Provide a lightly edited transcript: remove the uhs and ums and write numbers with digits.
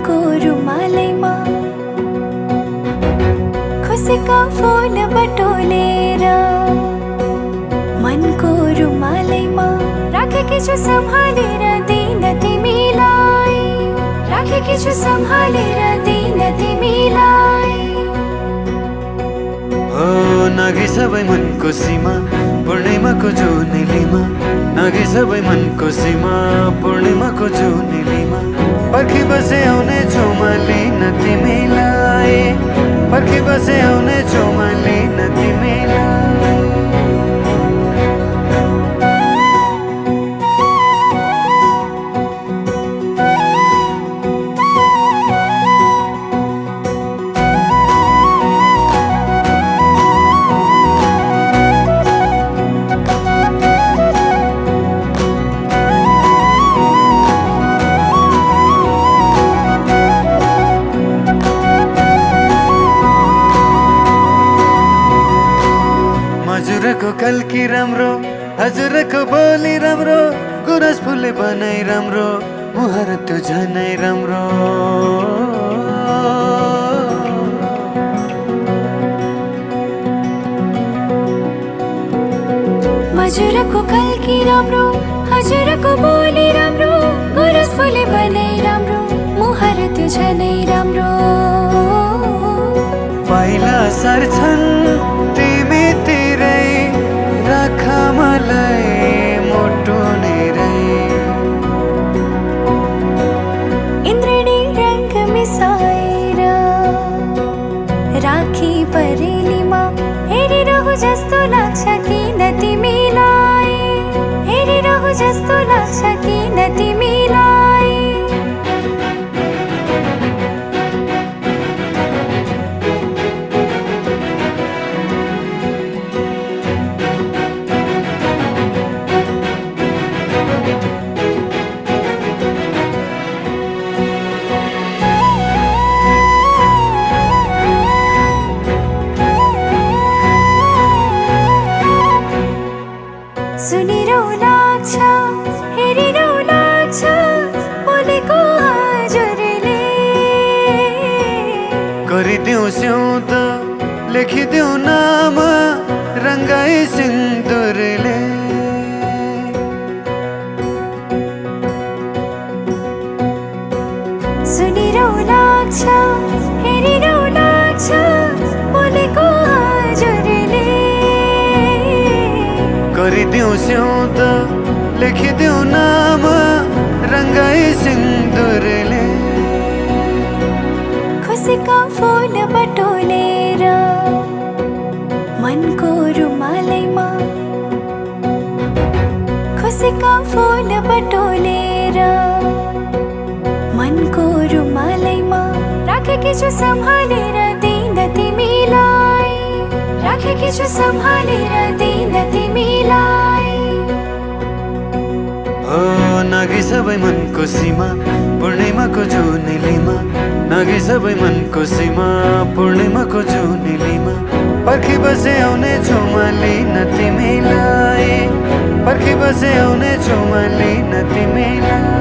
मनको रुमालैमा खुसीका फूल बटोलेर मनको रुमालैमा राखेकी छु सम्हालेर दिन तिमीलाई, राखेकी छु सम्हालेर दिन तिमीलाई। हो नाघे सबै मनको सीमा पूर्णिमाको जुनेलीमा, नाघे सबै मनको सीमा पूर्णिमाको जुनेलीमा। पर्खी बसे आउने छु म लिन तिमीलाई, पर्खी बसे आउने छु म लिन तिमीलाई। हजुरको कल्की राम्रो, हजुरको बोली राम्रो, गुरस फुले बनाइ राम्रो, मुहार त्यो झनै राम्रो। हजुरको कल्की राम्रो, हजुरको बोली राम्रो, गुरस फुले बनाइ राम्रो, मुहार त्यो झनै राम्रो। पाइला सर्छन् तिमी तिरै, राख मलाई मोटो नेरै। इन्द्रणी रंग मिसाएर राखी परेलीमा हेरिरहु जस्तो लाग्छ किन तिमीलाई, हेरिरहु जस्तो लाग्छ किन तिमीलाई। सुनिरौ लाग्छ, हेरिरौ लाग्छ, बोलेको हजुरले। गरिदेऊ स्याउद, लेखिदेऊ नाम, रङ्गाई सिन्दुरले। सुनिरौ लाग्छ, हेरिरौ लाग्छ, बोलेको हजुरले। गरिदेऊ स्याउद, लेखिदेऊ नाम, रङ्गाई सिन्दुरले। खुसीका फूल बटोलेर मनको रुमालैमा, खुसीका फूल बटोलेर मनको रुमालैमा राखेकी छु सम्हालेर दिन तिमीलाई, राखेकी छु सम्हालेर दिन तिमीलाई। हो नाघे सबै मनको सीमा पूर्णिमाको जुनेलीमा, नाघे सबै मनको सीमा पूर्णिमाको जुनेलीमा। पर्खी बसे आउने छु म लिन तिमीलाई, पर्खी बसे आउने छु म लिन तिमीलाई।